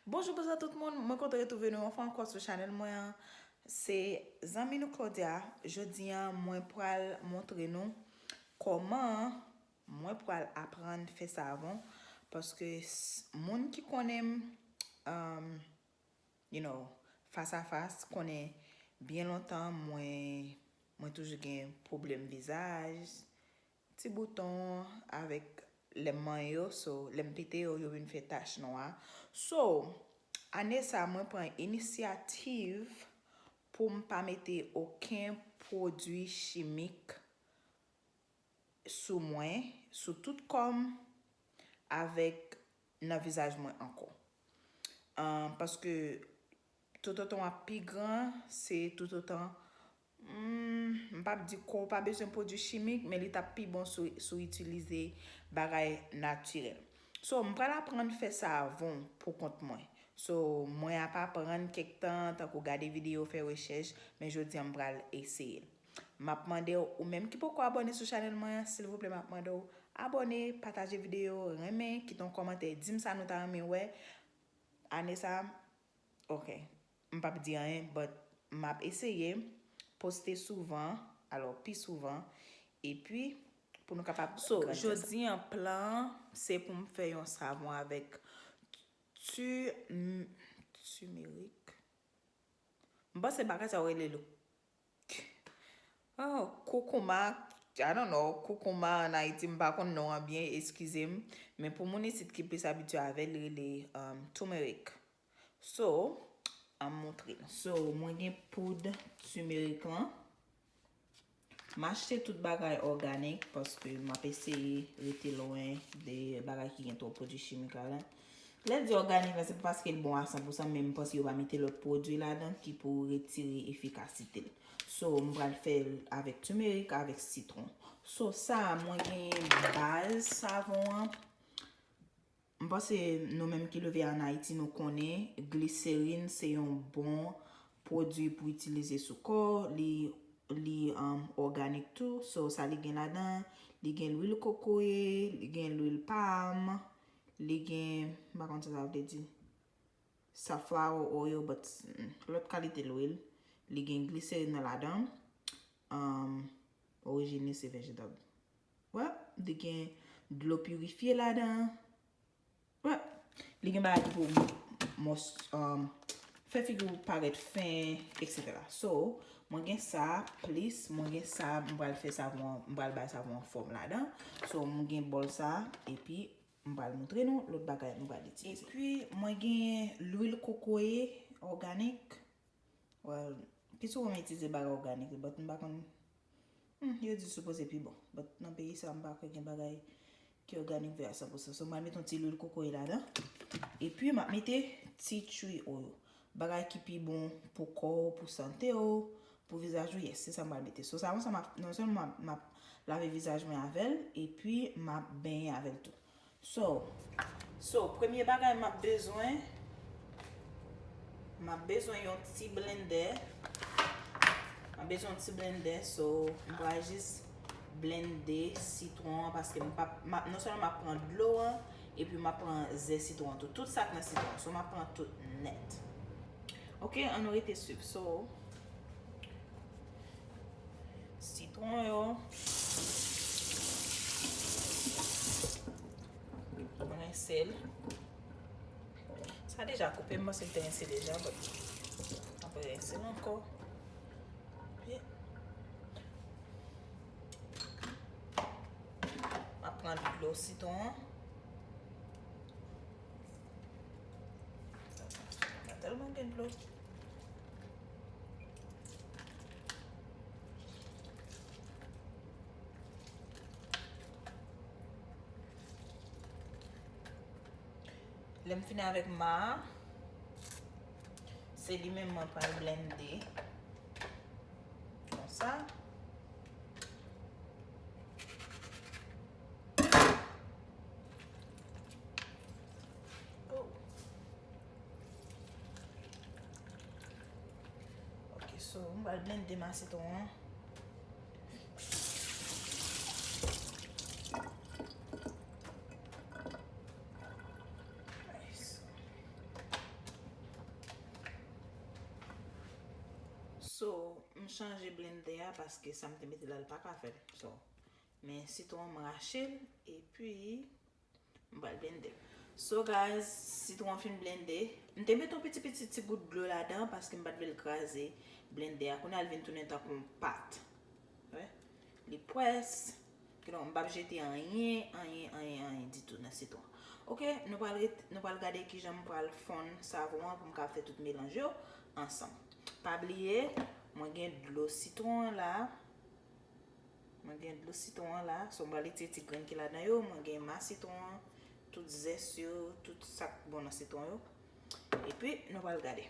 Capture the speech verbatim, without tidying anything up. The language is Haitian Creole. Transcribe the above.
Bonjou, bonswa tout moun. Mwen kontan retwouve nou yon fwa ankò sou chanèl mwen an. Se zanmi nou Claudia. Jodi a, mwen pral montre nou kòman mwen pral aprann fè savon. Paske s- moun ki konnen m, um, you know, fas a fas, konnen byen lontan mwen, mwen toujou gen pwoblèm vizaj, ti bouton avèk lè m manyen yo, so lè m pete yo, yo vin fè tach nwa. So, ane sa, mwen pran inisyativ pou m pa mete okenn pwodui chimik sou mwen, sou tout kò m, avèk nan vizaj mwen ankò. Ah, paske toutotan w ap pi gran, se toutotan, hmm, m p ap di kò w pa bezwen pwodui chimik, men li t ap pi bon si w, si w itilize bagay natirèl. So, m pral aprann fè savon pou kont mwen. So, mwen ap aprann kèk tan, tankou gade videyo, fè rechèch, men jodi a m pral eseye l. M ap mande w, ou menm ki poko abòne sou chanèl mwen an, silvouplè, m ap mande w abòne, pataje videyo, renmen, kite yon kòmantè, di m sa nou ta renmen wè. Ane sa, ok, m p ap di anyen, but m ap eseye poste souvan, alò, pi souvan, epi pou nou kapab So, grandi ansanm. Jodi an, plan an, se pou m fè yon savon avèk tu, m- turmeric. M panse bagay sa yo rele l, oh, koukouma, I don't know, koukouma an Ayiti, m pa konn non an byen, eskize m. Men pou moun isit ki plis abitye avè l, li rele, um, turmeric. So, an m montre nou. So, mwen gen poud turmeric lan. M achte tout bagay òganik paske m ap eseye rete lwen de bagay ki gen twòp pwodui chimik ladan. Lè m di òganik la, se pa paske l bon a san pou san, men m panse yo pa mete lòt pwodui ladan ki pou retire efikasite l. So, m pral fè l avèk turmeric, avèk sitwon. So, sa a, mwen gen baz savon an. M panse nou menm ki leve ann Ayiti, nou konnen gliserin se yon bon pwodui pou itilize sou kò. Li, li, um, òganik tou. So, sa li gen ladan, li gen lwil kokoye, li gen lwil palm, li gen, m pa konn sa sa vle di, safflower oil, but, mm, lòt kalite lwil. Li gen gliserin nan ladan. Um, orijin li se vejetab. Wè, li gen dlo pirifye ladan. Wè, li gen bagay ki pou mòs, um, fè figi w parèt fen, et cetera. So, mwen gen sa, plis, mwen gen sa, m pral fè savon an, m pral bay savon an fòm ladan. So, mwen gen bòl sa, epi m pral montre nou lòt bagay nou pral itilize. Epi, mwen gen lwil kokoye òganik. Well, pi souvan m itilize bagay òganik, but m pa konn, hmm, yo di sipoze pi bon. But nan peyi sa, m pa kwè gen bagay ki òganik vre a san pou san. So, m pral mete yon ti lwil kokoye ladan. Epi, m ap mete tea tree oil. Bagay ki pi bon pou kò w, pou sante w, pou vizaj ou, yes, se sa m pral mete. So, sa konsa, m ap, non sèlman m ap, m ap lave vizaj mwen avè l, epi m ap benyen avè l tou. So, so, premye bagay m ap bezwen, m ap bezwen yon ti blendè. M ap bezwen yon ti blendè, so, m pral jis blende sitwon an, paske m p ap, m ap, non sèlman m ap pran dlo an, epi m ap pran zè sitwon an tou. Tout sa k nan sitwon an, so, m ap pran tout nèt. Ok, ann nou rete swiv. So, sitwon yo, mwen rense l. Sa deja koupe, m panse l te rense deja, but m ap rense l ankò. Epi, m ap pran dlo sitwon an. Sa tèlman gen dlo. Lè m fini avèk ma a, se li menm mwen pral blende. Konsa. Oh. Ok, so, m pral blende ma sitwon an. Nice. chanje blendè a paske sa m te mete la l pa ka fè l. So, men sitwon an m rache l epi m pral blende l. So guys, sitwon an fin blende. M te mete yon piti piti ti gout dlo ladan paske m pa t vle l kraze blendè a. Kounye a l vin tounen tankou yon pat. Wè? Li pwès. Kidonk, m p ap jete anyen, anyen, anyen, anyen ditou nan sitwon. Oke, nou pral ret, nou pral gade kijan m pral fonn savon an pou m ka fè tout melanj yo ansanm. Pa bliye, mwen gen dlo sitwon an la. Mwen gen dlo sitwon an la. So, m pral retire ti grenn ki ladan yo. Mwen gen ma sitwon an, tout zès yo, tout sa k bon nan sitwon yo. Epi, nou pral gade.